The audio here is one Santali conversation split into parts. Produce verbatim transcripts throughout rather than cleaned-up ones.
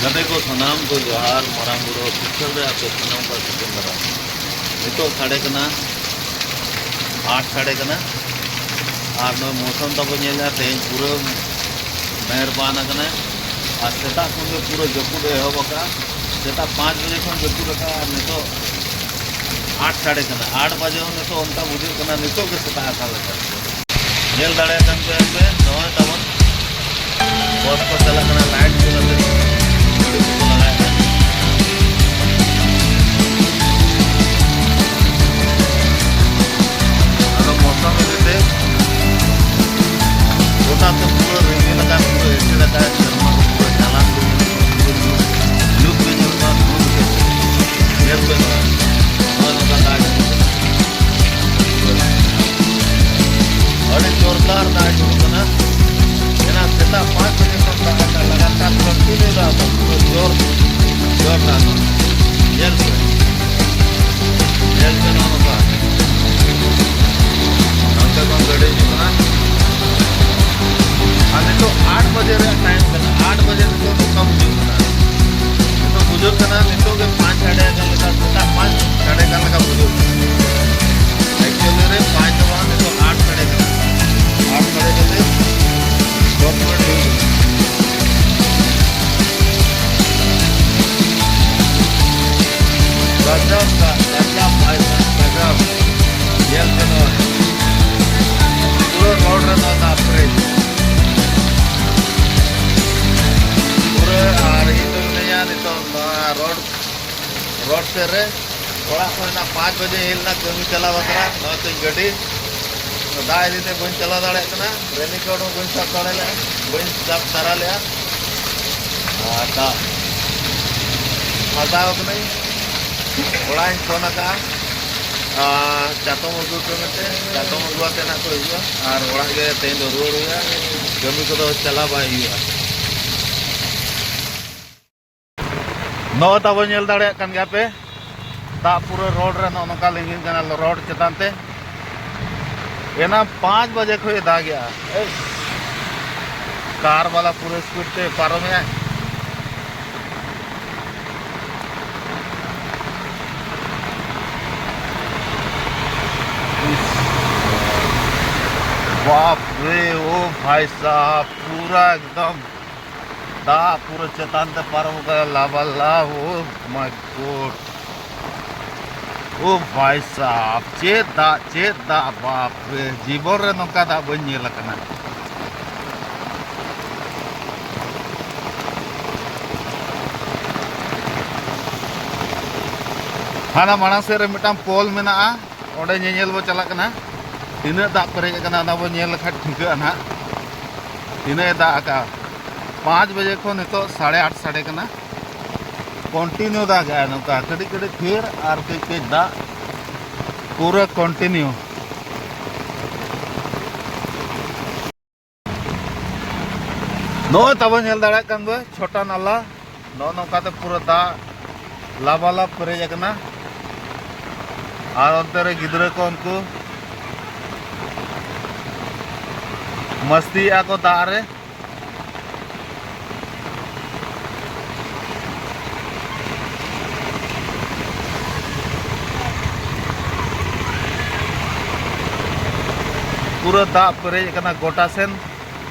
ᱜᱟᱛᱮ ᱠᱚ ᱥᱟᱱᱟᱢ ᱠᱚ ᱡᱚᱦᱟᱨ, ᱢᱟᱨᱟᱝ ᱵᱩᱨᱩ ᱥᱤᱠᱷᱟᱹᱞ ᱨᱮ ᱟᱯᱮ ᱥᱟᱱᱟᱢ ᱠᱚ ᱥᱟᱹᱜᱩᱱ ᱫᱟᱨᱟᱢ᱾ ᱱᱤᱛᱚᱜ ᱥᱟᱰᱮ ᱠᱟᱱᱟ ᱟᱴ ᱥᱟᱰᱮ ᱠᱟᱱᱟ, ᱟᱨ ᱱᱚᱣᱟ ᱢᱳᱥᱚᱢ ᱛᱟᱵᱚ ᱧᱮᱞᱮᱜᱼᱟ, ᱛᱮᱦᱮᱧ ᱯᱩᱨᱟᱹ ᱢᱮᱦᱮᱨᱵᱟᱱ ᱟᱠᱟᱱᱟ᱾ ᱟᱨ ᱥᱮᱛᱟᱜ ᱠᱷᱚᱱ ᱜᱮ ᱯᱩᱨᱟᱹ ᱡᱟᱹᱯᱩᱫ ᱮ ᱮᱦᱚᱵ ᱟᱠᱟᱫᱼᱟ᱾ ᱥᱮᱛᱟᱜ ᱯᱟᱸᱪ ᱵᱟᱡᱮ ᱠᱷᱚᱱ ᱡᱟᱹᱯᱩᱫ ᱟᱠᱟᱫᱼᱟ, ᱟᱨ ᱱᱤᱛᱚᱜ ᱟᱴ ᱥᱟᱰᱮ ᱠᱟᱱᱟ᱾ ᱟᱴ ᱵᱟᱡᱮ ᱦᱚᱸ ᱱᱤᱛᱚᱜ ᱚᱱᱠᱟ ᱵᱩᱡᱷᱟᱹᱜ ᱠᱟᱱᱟ, ᱱᱤᱛᱚᱜ ᱜᱮ ᱥᱮᱛᱟᱜ ᱟᱠᱟᱱ ᱞᱮᱠᱟ᱾ ᱧᱮᱞ ᱫᱟᱲᱮᱭᱟᱜ ᱠᱟᱱ ᱜᱮᱭᱟ ᱯᱮ, ᱱᱚᱜᱼᱚᱭ ᱛᱟᱵᱚᱱ ᱵᱚᱥ ᱠᱚ ᱪᱟᱞᱟᱜ ᱠᱟᱱᱟ, ᱞᱟᱭᱤᱴ ᱠᱚ ᱠᱟᱛᱮ ᱜᱟᱹᱰᱤ ᱠᱚᱠᱚ ᱞᱟᱜᱟᱭᱮᱫᱟ᱾ ᱟᱫᱚ ᱢᱚᱥᱚᱢ ᱤᱫᱤ ᱛᱮ ᱜᱚᱴᱟ ᱛᱮ ᱯᱩᱨᱟᱹ ᱨᱤᱢᱤᱞ ᱟᱠᱟᱱ, ᱯᱩᱨᱟᱹ ᱮᱥᱮᱫ ᱟᱠᱟᱱ, ᱥᱮᱨᱢᱟ ᱠᱚ ᱯᱩᱨᱟᱹ ᱡᱟᱱᱟᱢ ᱧᱩᱛ ᱜᱮ ᱧᱮᱞᱚᱜ ᱠᱟᱱᱟ, ᱧᱩᱛ ᱜᱮ᱾ ᱧᱮᱞ ᱯᱮ ᱱᱚᱣᱟ, ᱱᱚᱜᱼᱚᱭ ᱱᱚᱝᱠᱟ ᱫᱟᱜ ᱦᱤᱡᱩᱜ ᱠᱟᱱᱟ᱾ ᱟᱹᱰᱤ ᱡᱳᱨᱫᱟᱨ ᱫᱟᱜ ᱦᱤᱡᱩᱜ ᱠᱟᱱᱟ᱾ ᱮᱱᱟᱝ ᱥᱮᱛᱟᱜ ᱯᱟᱸᱪ ᱵᱟᱡᱮ ᱠᱷᱚᱱ ᱫᱟᱜ ᱟᱠᱟᱫ, ᱞᱟᱜᱟᱛᱟᱨ ᱠᱚᱱᱴᱤᱱᱤᱭᱩ ᱫᱟᱜ ᱫᱚ ᱯᱩᱨᱟᱹ ᱡᱳᱨ, ᱡᱳᱨ ᱫᱟᱜ ᱫᱚ᱾ ᱧᱮᱞ ᱯᱮ, ᱧᱮᱞ ᱯᱮ ᱱᱚᱜᱼᱚ ᱱᱚᱝᱠᱟ᱾ ᱱᱚᱱᱛᱮ ᱠᱷᱚᱱ ᱜᱟᱹᱰᱤ ᱦᱤᱡᱩᱜ ᱠᱟᱱᱟ᱾ ᱟᱨ ᱱᱤᱛᱚᱜ ᱟᱴ ᱵᱟᱡᱮ ᱨᱮᱭᱟᱜ ᱴᱟᱭᱤᱢ ᱠᱟᱱᱟ, ᱟᱴ ᱵᱟᱡᱮ ᱱᱤᱛᱚᱜ ᱱᱚᱝᱠᱟ ᱵᱩᱡᱷᱟᱹᱜ ᱠᱟᱱᱟ᱾ ᱱᱤᱛᱚᱜ ᱵᱩᱡᱷᱟᱹᱜ ᱠᱟᱱᱟ ᱱᱤᱛᱚᱜ ᱜᱮ ᱯᱟᱸᱪ ᱥᱟᱰᱮ ᱟᱠᱟᱱ ᱞᱮᱠᱟ, ᱥᱮᱛᱟᱜ ᱯᱟᱸᱪ ᱥᱟᱰᱮ ᱟᱠᱟᱱ ᱞᱮᱠᱟ ᱵᱩᱡᱷᱟᱹᱜ ᱠᱟᱱᱟ᱾ ᱮᱠᱪᱩᱭᱮᱞᱤ ᱨᱮ ᱯᱟᱸᱪ ᱫᱚ ᱵᱟᱝ, ᱱᱤᱛᱚᱜ ᱟᱴ ᱥᱟᱰᱮ ᱠᱟᱱᱟ᱾ ᱟᱴ ᱥᱟᱰᱮ ᱠᱟᱛᱮ ᱫᱚᱥ ᱢᱤᱱᱤᱴ ᱦᱩᱭ ᱠᱟᱱᱟ᱾ ᱜᱟᱡᱟᱵ ᱫᱟᱜ, ᱜᱟᱡᱟᱵ ᱵᱷᱟᱭ ᱥᱟᱦᱟᱵ, ᱜᱟᱡᱟᱵ᱾ ᱧᱮᱞ ᱯᱮ ᱱᱚᱣᱟ᱾ ᱯᱩᱨᱟᱹ ᱨᱳᱰ ᱨᱮ ᱱᱚᱣᱟ ᱫᱟᱜ ᱯᱮᱨᱮᱡ᱾ ᱯᱩᱨᱟᱹ ᱟᱨ ᱤᱧ ᱫᱚ ᱢᱤᱱᱟᱹᱧᱟ ᱱᱤᱛᱚᱜ ᱱᱚᱣᱟ ᱨᱳᱰ, ᱨᱳᱰ ᱥᱮᱫ ᱨᱮ᱾ ᱚᱲᱟᱜ ᱠᱷᱚᱱ ᱮᱱᱟᱝ ᱯᱟᱸᱪ ᱵᱟᱡᱮ ᱦᱮᱡ ᱞᱮᱱᱟ ᱠᱟᱹᱢᱤ ᱪᱟᱞᱟᱣ ᱵᱟᱠᱷᱨᱟ᱾ ᱱᱚᱣᱟ ᱛᱤᱧ ᱜᱟᱹᱰᱤ ᱫᱟᱜ ᱤᱫᱤ ᱛᱮ ᱵᱟᱹᱧ ᱪᱟᱞᱟᱣ ᱫᱟᱲᱮᱭᱟᱜ ᱠᱟᱱᱟ᱾ ᱨᱮᱱᱤᱠᱳᱴ ᱦᱚᱸ ᱵᱟᱹᱧ ᱥᱟᱵ ᱫᱟᱲᱮ ᱞᱮᱫᱼᱟ, ᱵᱟᱹᱧ ᱥᱟᱵ ᱛᱟᱨᱟ ᱞᱮᱫᱼᱟ᱾ ᱟᱨ ᱫᱟᱜ ᱯᱷᱟᱸᱥᱟᱣ ᱠᱟᱹᱱᱟᱹᱧ᱾ ᱚᱲᱟᱜ ᱤᱧ ᱯᱷᱳᱱ ᱟᱠᱟᱫᱼᱟ, ᱟᱨ ᱪᱟᱛᱚᱢ ᱟᱹᱜᱩ ᱯᱮ ᱢᱮᱱᱛᱮ᱾ ᱪᱟᱛᱚᱢ ᱟᱹᱜᱩ ᱟᱛᱮ ᱱᱟᱜ ᱠᱚ ᱦᱤᱡᱩᱜᱼᱟ, ᱟᱨ ᱚᱲᱟᱜ ᱜᱮ ᱛᱮᱦᱮᱧ ᱫᱚ ᱨᱩᱣᱟᱹᱲ ᱦᱩᱭᱩᱜᱼᱟ, ᱠᱟᱹᱢᱤ ᱠᱚᱫᱚ ᱪᱟᱞᱟᱣ ᱵᱟᱭ ᱦᱩᱭᱩᱜᱼᱟ᱾ ᱱᱚᱜᱼᱚᱭ ᱛᱟᱵᱚ ᱧᱮᱞ ᱫᱟᱲᱮᱭᱟᱜ ᱠᱟᱱ ᱜᱮᱭᱟ ᱯᱮ, ᱫᱟᱜ ᱯᱩᱨᱟᱹ ᱨᱳᱰ ᱨᱮ ᱱᱚᱜᱼᱚ ᱱᱚᱝᱠᱟ ᱞᱤᱸᱜᱤᱱ ᱠᱟᱱᱟ, ᱨᱳᱰ ᱪᱮᱛᱟᱱ ᱛᱮ᱾ ᱮᱱᱟᱝ ᱯᱟᱸᱪ ᱵᱟᱡᱮ ᱠᱷᱚᱱ ᱮ ᱫᱟᱜᱮᱜᱼᱟ᱾ ᱮᱥ, ᱠᱟᱨ ᱵᱟᱞᱟ ᱯᱩᱨᱟᱹ ᱥᱯᱤᱰ ᱛᱮ ᱯᱟᱨᱚᱢᱮᱜᱼᱟᱭ᱾ ᱵᱟᱯ ᱨᱮ, ᱳ ᱵᱷᱟᱭ ᱥᱟᱦᱟᱵ, ᱯᱩᱨᱟᱹ ᱮᱠᱫᱚᱢ ᱫᱟᱜ ᱯᱩᱨᱟᱹ ᱪᱮᱛᱟᱱ ᱛᱮ ᱯᱟᱨᱚᱢ ᱠᱟᱱᱟ, ᱞᱟᱵᱟᱞᱟᱵ, ᱳ ᱢᱟᱭ ᱜᱚᱰ, ᱳ ᱵᱷᱟᱭ ᱥᱟᱦᱟᱵ, ᱪᱮᱫ ᱫᱟᱜ, ᱪᱮᱫ ᱫᱟᱜ, ᱵᱟᱯ ᱨᱮ, ᱡᱤᱵᱚᱱ ᱨᱮ ᱱᱚᱝᱠᱟ ᱫᱟᱜ ᱵᱟᱹᱧ ᱧᱮᱞ ᱟᱠᱟᱱᱟ᱾ ᱦᱟᱱᱟ ᱢᱟᱲᱟᱝ ᱥᱮᱫ ᱨᱮ ᱢᱤᱫᱴᱟᱝ ᱯᱳᱞ ᱢᱮᱱᱟᱜᱼᱟ, ᱚᱸᱰᱮ ᱧᱮᱧᱮᱞ ᱵᱚ ᱪᱟᱞᱟᱜ ᱠᱟᱱᱟ᱾ ᱛᱤᱱᱟᱹᱜ ᱫᱟᱜ ᱯᱮᱨᱮᱡ ᱟᱠᱟᱱᱟ, ᱚᱱᱟ ᱵᱚ ᱧᱮᱞ ᱞᱮᱠᱷᱟᱱ ᱴᱷᱤᱠᱟᱹᱜᱼᱟ ᱱᱟᱦᱟᱜ ᱛᱤᱱᱟᱹᱜ ᱮ ᱫᱟᱜ ᱟᱠᱟᱜᱼᱟ᱾ ᱯᱟᱸᱪ ᱵᱟᱡᱮ ᱠᱷᱚᱱ ᱱᱤᱛᱚᱜ ᱥᱟᱲᱮ ᱟᱴ ᱥᱟᱰᱮ ᱠᱟᱱᱟ, ᱠᱚᱱᱴᱤᱱᱤᱭᱩ ᱫᱟᱜ ᱮᱜᱼᱟᱭ ᱱᱚᱝᱠᱟ, ᱠᱟᱹᱴᱤᱡ ᱠᱟᱹᱴᱤᱡ ᱛᱷᱤᱨ ᱟᱨ ᱠᱟᱹᱡ ᱠᱟᱹᱡ ᱫᱟᱜ, ᱯᱩᱨᱟᱹ ᱠᱚᱱᱴᱤᱱᱤᱭᱩ᱾ ᱱᱚᱜᱼᱚᱭ ᱛᱟᱵᱚ ᱧᱮᱞ ᱫᱟᱲᱮᱭᱟᱜ ᱠᱟᱱ ᱫᱚ ᱪᱷᱳᱴᱟ ᱱᱟᱞᱟ, ᱱᱚᱜᱼᱚ ᱱᱚᱝᱠᱟᱛᱮ ᱯᱩᱨᱟᱹ ᱫᱟᱜ ᱞᱟᱵᱟᱞᱟᱵ ᱯᱮᱨᱮᱡ ᱟᱠᱟᱱᱟ᱾ ᱟᱨ ᱚᱱᱛᱮ ᱨᱮ ᱜᱤᱫᱽᱨᱟᱹ ᱠᱚ ᱩᱱᱠᱩ ᱢᱟᱹᱥᱛᱤᱭᱮᱜᱼᱟ ᱠᱚ ᱫᱟᱜ ᱨᱮ᱾ ᱯᱩᱨᱟᱹ ᱫᱟᱜ ᱯᱮᱨᱮᱡ ᱟᱠᱟᱱᱟ ᱜᱚᱴᱟ ᱥᱮᱱ᱾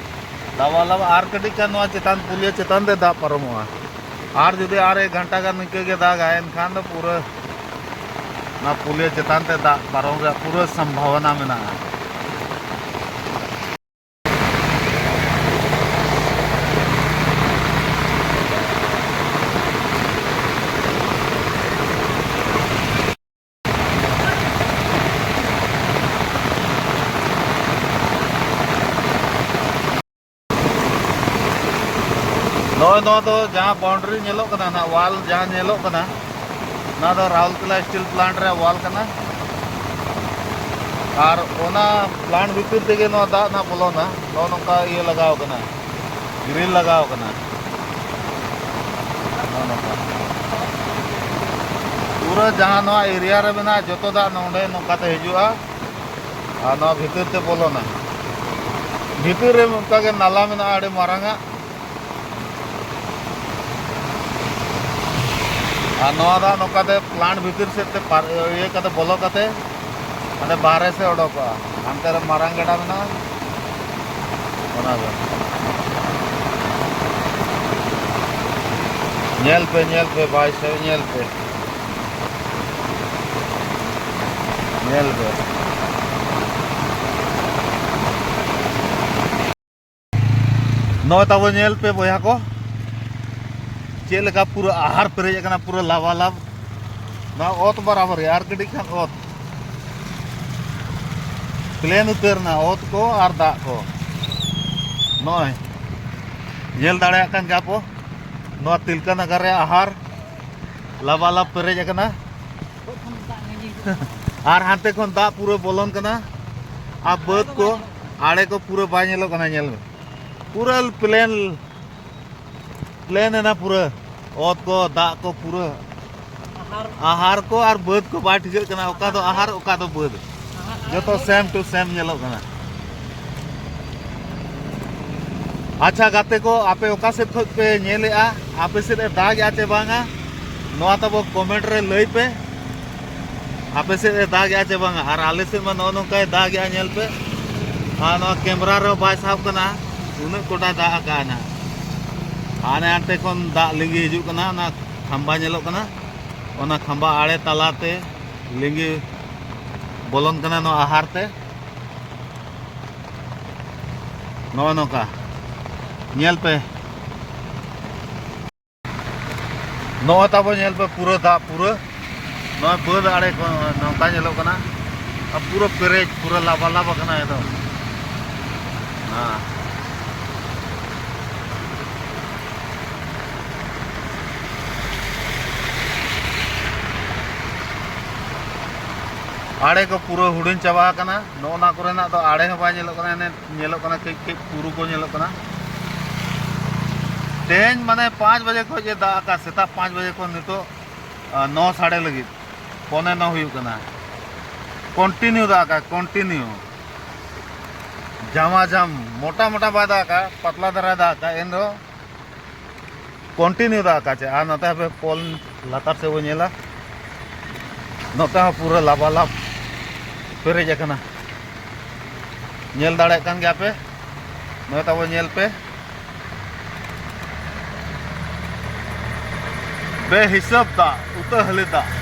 ᱞᱟᱵᱟᱞᱟᱵ ᱟᱨ ᱠᱟᱹᱴᱤᱡ ᱠᱷᱟᱱ ᱱᱚᱣᱟ ᱪᱮᱛᱟᱱ ᱯᱩᱞᱤᱭᱟᱹ ᱪᱮᱛᱟᱱ ᱛᱮ ᱫᱟᱜ ᱯᱟᱨᱚᱢᱚᱜᱼᱟ᱾ ᱟᱨ ᱡᱩᱫᱤ ᱟᱨ ᱮᱠ ᱜᱷᱚᱱᱴᱟ ᱜᱟᱱ ᱱᱤᱝᱠᱟᱹ ᱜᱮ ᱫᱟᱜᱟᱭ, ᱮᱱᱠᱷᱟᱱ ᱫᱚ ᱯᱩᱨᱟᱹ ᱱᱚᱣᱟ ᱯᱩᱞᱤᱭᱟᱹ ᱪᱮᱛᱟᱱ ᱛᱮ ᱫᱟᱜ ᱯᱟᱨᱚᱢ ᱨᱮᱭᱟᱜ ᱯᱩᱨᱟᱹ ᱥᱚᱢᱵᱷᱟᱵᱚᱱᱟ ᱢᱮᱱᱟᱜᱼᱟ᱾ ᱱᱚᱜᱼᱚᱭ ᱱᱚᱣᱟ ᱫᱚ ᱡᱟᱦᱟᱸ ᱵᱟᱣᱩᱱᱰᱟᱨᱤ ᱧᱮᱞᱚᱜ ᱠᱟᱱᱟ ᱱᱟᱦᱟᱜ, ᱣᱟᱞ ᱡᱟᱦᱟᱸ ᱧᱮᱞᱚᱜ ᱠᱟᱱᱟ, ᱱᱚᱣᱟ ᱫᱚ ᱨᱟᱣᱩᱨᱠᱮᱞᱟ ᱥᱴᱤᱞ ᱯᱞᱟᱱᱴ ᱨᱮᱭᱟᱜ ᱣᱟᱞ ᱠᱟᱱᱟ᱾ ᱟᱨ ᱚᱱᱟ ᱯᱞᱟᱱᱴ ᱵᱷᱤᱛᱤᱨ ᱛᱮᱜᱮ ᱱᱚᱣᱟ ᱫᱟᱜ ᱱᱟᱦᱟᱜ ᱵᱚᱞᱚᱱᱟ᱾ ᱱᱚᱜᱼᱚ ᱱᱚᱝᱠᱟ ᱤᱭᱟᱹ ᱞᱟᱜᱟᱣ ᱠᱟᱱᱟ, ᱜᱨᱤᱞ ᱞᱟᱜᱟᱣ ᱠᱟᱱᱟ᱾ ᱱᱚᱜᱼᱚ ᱱᱚᱝᱠᱟ ᱯᱩᱨᱟᱹ ᱡᱟᱦᱟᱸ ᱱᱚᱣᱟ ᱮᱨᱤᱭᱟ ᱨᱮ ᱢᱮᱱᱟᱜᱼᱟ, ᱡᱚᱛᱚ ᱫᱟᱜ ᱱᱚᱰᱮ ᱱᱚᱝᱠᱟᱛᱮ ᱦᱤᱡᱩᱜᱼᱟ ᱟᱨ ᱱᱚᱣᱟ ᱵᱷᱤᱛᱤᱨ ᱛᱮ ᱵᱚᱞᱚᱱᱟ᱾ ᱵᱷᱤᱛᱤᱨ ᱨᱮ ᱚᱱᱠᱟᱜᱮ ᱱᱟᱞᱟ ᱢᱮᱱᱟᱜᱼᱟ ᱟᱹᱰᱤ ᱢᱟᱨᱟᱝ ᱟᱜ᱾ ᱟᱨ ᱱᱚᱣᱟ ᱫᱚ ᱱᱚᱝᱠᱟᱛᱮ ᱯᱞᱟᱱᱴ ᱵᱷᱤᱛᱤᱨ ᱥᱮᱫ ᱛᱮ ᱯᱟᱨ-, ᱤᱭᱟᱹ ᱠᱟᱛᱮ, ᱵᱚᱞᱚ ᱠᱟᱛᱮ ᱦᱟᱸᱰᱮ ᱵᱟᱦᱨᱮ ᱥᱮᱫ ᱚᱰᱚᱠᱚᱜᱼᱟ᱾ ᱦᱟᱱᱛᱮ ᱨᱮ ᱢᱟᱨᱟᱝ ᱜᱟᱰᱟ ᱢᱮᱱᱟᱜᱼᱟ, ᱚᱱᱟ ᱫᱚ᱾ ᱧᱮᱞ ᱯᱮ, ᱧᱮᱞ ᱯᱮ, ᱵᱷᱟᱭ ᱥᱟᱦᱮᱵᱽ, ᱧᱮᱞ ᱯᱮ᱾ ᱧᱮᱞ ᱯᱮ᱾ ᱱᱚᱜᱼᱚᱭ ᱛᱟᱵᱚ ᱧᱮᱞ ᱯᱮ ᱵᱚᱭᱦᱟ ᱠᱚ, ᱪᱮᱫ ᱞᱮᱠᱟ ᱯᱩᱨᱟᱹ ᱟᱦᱟᱨ ᱯᱮᱨᱮᱡ ᱟᱠᱟᱱᱟ, ᱯᱩᱨᱟᱹ ᱞᱟᱵᱟᱞᱟᱵ᱾ ᱱᱚᱣᱟ ᱚᱛ ᱵᱟᱨᱟᱵᱟᱹᱨᱤ, ᱟᱨ ᱠᱟᱹᱴᱤᱡ ᱠᱷᱟᱱ ᱚᱛ ᱯᱞᱮᱱ ᱩᱛᱟᱹᱨ ᱮᱱᱟ, ᱚᱛ ᱠᱚ ᱟᱨ ᱫᱟᱜ ᱠᱚ᱾ ᱱᱚᱜᱼᱚᱭ ᱧᱮᱞ ᱫᱟᱲᱮᱭᱟᱜ ᱠᱟᱱ ᱜᱮᱭᱟ ᱯᱚ, ᱱᱚᱣᱟ ᱛᱤᱞᱠᱟᱹ ᱱᱟᱜᱟᱨ ᱨᱮᱭᱟᱜ ᱟᱦᱟᱨ ᱞᱟᱵᱟᱞᱟᱵ ᱯᱮᱨᱮᱡ ᱟᱠᱟᱱᱟ᱾ ᱟᱨ ᱦᱟᱱᱛᱮ ᱠᱷᱚᱱ ᱫᱟᱜ ᱯᱩᱨᱟᱹ ᱵᱚᱞᱚᱱ ᱠᱟᱱᱟ᱾ ᱟᱨ ᱵᱟᱹᱫᱽ ᱠᱚ, ᱟᱲᱮ ᱠᱚ ᱯᱩᱨᱟᱹ ᱵᱟᱭ ᱧᱮᱞᱚᱜ ᱠᱟᱱᱟ᱾ ᱧᱮᱞ ᱢᱮ, ᱯᱩᱨᱟᱹ ᱯᱞᱮᱱ, ᱯᱞᱮᱱ ᱮᱱᱟ ᱯᱩᱨᱟᱹ᱾ ᱚᱛ ᱠᱚ, ᱫᱟᱜ ᱠᱚ ᱯᱩᱨᱟᱹ᱾ ᱟᱦᱟᱨ ᱠᱚ ᱟᱨ ᱵᱟᱹᱫᱽ ᱠᱚ ᱵᱟᱭ ᱴᱷᱤᱠᱟᱹᱜ ᱠᱟᱱᱟ, ᱚᱠᱟ ᱫᱚ ᱟᱦᱟᱨ, ᱚᱠᱟ ᱫᱚ ᱵᱟᱹᱫᱽ᱾ ᱡᱚᱛᱚ ᱥᱮᱢ ᱴᱩ ᱥᱮᱢ ᱧᱮᱞᱚᱜ ᱠᱟᱱᱟ᱾ ᱟᱪᱪᱷᱟ ᱜᱟᱛᱮ ᱠᱚ, ᱟᱯᱮ ᱚᱠᱟ ᱥᱮᱫ ᱠᱷᱚᱱ ᱯᱮ ᱧᱮᱞᱮᱜᱼᱟ? ᱟᱯᱮ ᱥᱮᱫ ᱮ ᱫᱟᱜᱮᱜᱼᱟ ᱪᱮ ᱵᱟᱝᱟ? ᱱᱚᱣᱟ ᱛᱟᱵᱚ ᱠᱚᱢᱮᱱᱴ ᱨᱮ ᱞᱟᱹᱭ ᱯᱮ᱾ ᱟᱯᱮ ᱥᱮᱫ ᱮ ᱫᱟᱜᱮᱜᱼᱟ ᱪᱮ ᱵᱟᱝᱟ? ᱟᱨ ᱟᱞᱮ ᱥᱮᱫ ᱢᱟ ᱱᱚᱜᱼᱚ ᱱᱚᱝᱠᱟᱭ ᱫᱟᱜᱮᱜᱼᱟ, ᱧᱮᱞ ᱯᱮ᱾ ᱟᱨ ᱱᱚᱣᱟ ᱠᱮᱢᱨᱟ ᱨᱮᱦᱚᱸ ᱵᱟᱭ ᱥᱟᱵ ᱠᱟᱱᱟ, ᱩᱱᱟᱹᱜ ᱠᱚᱴᱟᱭ ᱫᱟᱜ ᱟᱠᱟᱜᱼᱟ ᱱᱟᱦᱟᱜ᱾ ᱦᱟᱱᱮ ᱦᱟᱱᱛᱮ ᱠᱷᱚᱱ ᱫᱟᱜ ᱞᱤᱸᱜᱤ ᱦᱤᱡᱩᱜ ᱠᱟᱱᱟ, ᱚᱱᱟ ᱠᱷᱟᱢᱵᱟ ᱧᱮᱞᱚᱜ ᱠᱟᱱᱟ, ᱚᱱᱟ ᱠᱷᱟᱢᱵᱟ ᱟᱲᱮ ᱛᱟᱞᱟᱛᱮ ᱞᱤᱸᱜᱤ ᱵᱚᱞᱚᱱ ᱠᱟᱱᱟ ᱱᱚᱣᱟ ᱟᱦᱟᱨ ᱛᱮ᱾ ᱱᱚᱜᱼᱚ ᱱᱚᱝᱠᱟ ᱧᱮᱞ ᱯᱮ᱾ ᱱᱚᱜᱼᱚᱭ ᱛᱟᱵᱚ ᱧᱮᱞ ᱯᱮ, ᱯᱩᱨᱟᱹ ᱫᱟᱜ, ᱯᱩᱨᱟᱹ ᱱᱚᱣᱟ ᱵᱟᱹᱫᱽ ᱟᱲᱮ ᱠᱚ ᱱᱚᱝᱠᱟ ᱧᱮᱞᱚᱜ ᱠᱟᱱᱟ᱾ ᱟᱨ ᱯᱩᱨᱟᱹ ᱯᱮᱨᱮᱡ, ᱯᱩᱨᱟᱹ ᱞᱟᱵᱟᱞᱟᱵ ᱟᱠᱟᱱᱟ ᱮᱠᱫᱚᱢ᱾ ᱦᱮᱸ᱾ ᱟᱲᱮ ᱠᱚ ᱯᱩᱨᱟᱹ ᱦᱩᱰᱤᱧ ᱪᱟᱵᱟ ᱟᱠᱟᱱᱟ᱾ ᱱᱚᱜᱼᱚ ᱱᱟ ᱠᱚᱨᱮᱱᱟᱜ ᱫᱚ ᱟᱲᱮ ᱦᱚᱸ ᱵᱟᱭ ᱧᱮᱞᱚᱜ ᱠᱟᱱᱟ, ᱮᱱᱮ ᱧᱮᱞᱚᱜ ᱠᱟᱱᱟ ᱠᱟᱹᱡ ᱠᱟᱹᱡ ᱵᱩᱨᱩ ᱠᱚ ᱧᱮᱞᱚᱜ ᱠᱟᱱᱟ᱾ ᱛᱮᱦᱮᱧ ᱢᱟᱱᱮ ᱯᱟᱸᱪ ᱵᱟᱡᱮ ᱠᱷᱚᱱ ᱮ ᱫᱟᱜ ᱟᱠᱟᱫ, ᱥᱮᱛᱟᱜ ᱯᱟᱸᱪ ᱵᱟᱡᱮ ᱠᱷᱚᱱ ᱱᱤᱛᱚᱜ, ᱟ, ᱱᱚ ᱥᱟᱰᱮ ᱞᱟᱹᱜᱤᱫ, ᱯᱚᱱᱮ ᱱᱚ ᱦᱩᱭᱩᱜ ᱠᱟᱱᱟ᱾ ᱠᱚᱱᱴᱤᱱᱤᱭᱩ ᱫᱟᱜ ᱟᱠᱟᱫ, ᱠᱚᱱᱴᱤᱱᱤᱭᱩ᱾ ᱡᱷᱟᱢᱟ ᱡᱷᱟᱢ, ᱢᱚᱴᱟ ᱢᱚᱴᱟ ᱵᱟᱭ ᱫᱟᱜ ᱟᱠᱟᱫ, ᱯᱟᱛᱞᱟ ᱫᱷᱟᱨᱟᱭ ᱫᱟᱜ ᱟᱠᱟᱫ, ᱮᱱ ᱨᱮᱦᱚᱸ ᱠᱚᱱᱴᱤᱱᱤᱭᱩ ᱫᱟᱜ ᱟᱠᱟᱫ ᱪᱮ᱾ ᱟᱨ ᱱᱚᱛᱮ ᱦᱟᱯᱮ ᱯᱳᱞ ᱞᱟᱛᱟᱨ ᱥᱮᱫ ᱵᱚᱱ ᱧᱮᱞᱟ, ᱱᱚᱛᱮ ᱦᱚᱸ ᱯᱩᱨᱟᱹ ᱞᱟᱵᱟᱞᱟᱵ ᱯᱮᱨᱮᱡ ᱟᱠᱟᱱᱟ᱾ ᱧᱮᱞ ᱫᱟᱲᱮᱭᱟᱜ ᱠᱟᱱ ᱜᱮᱭᱟ ᱯᱮ, ᱱᱚᱣᱟ ᱛᱟᱵᱚ ᱧᱮᱞ ᱯᱮ, ᱵᱮᱦᱤᱥᱟᱹᱵ ᱫᱟᱜ, ᱩᱛᱟᱹ ᱦᱟᱹᱞᱤ ᱫᱟᱜ᱾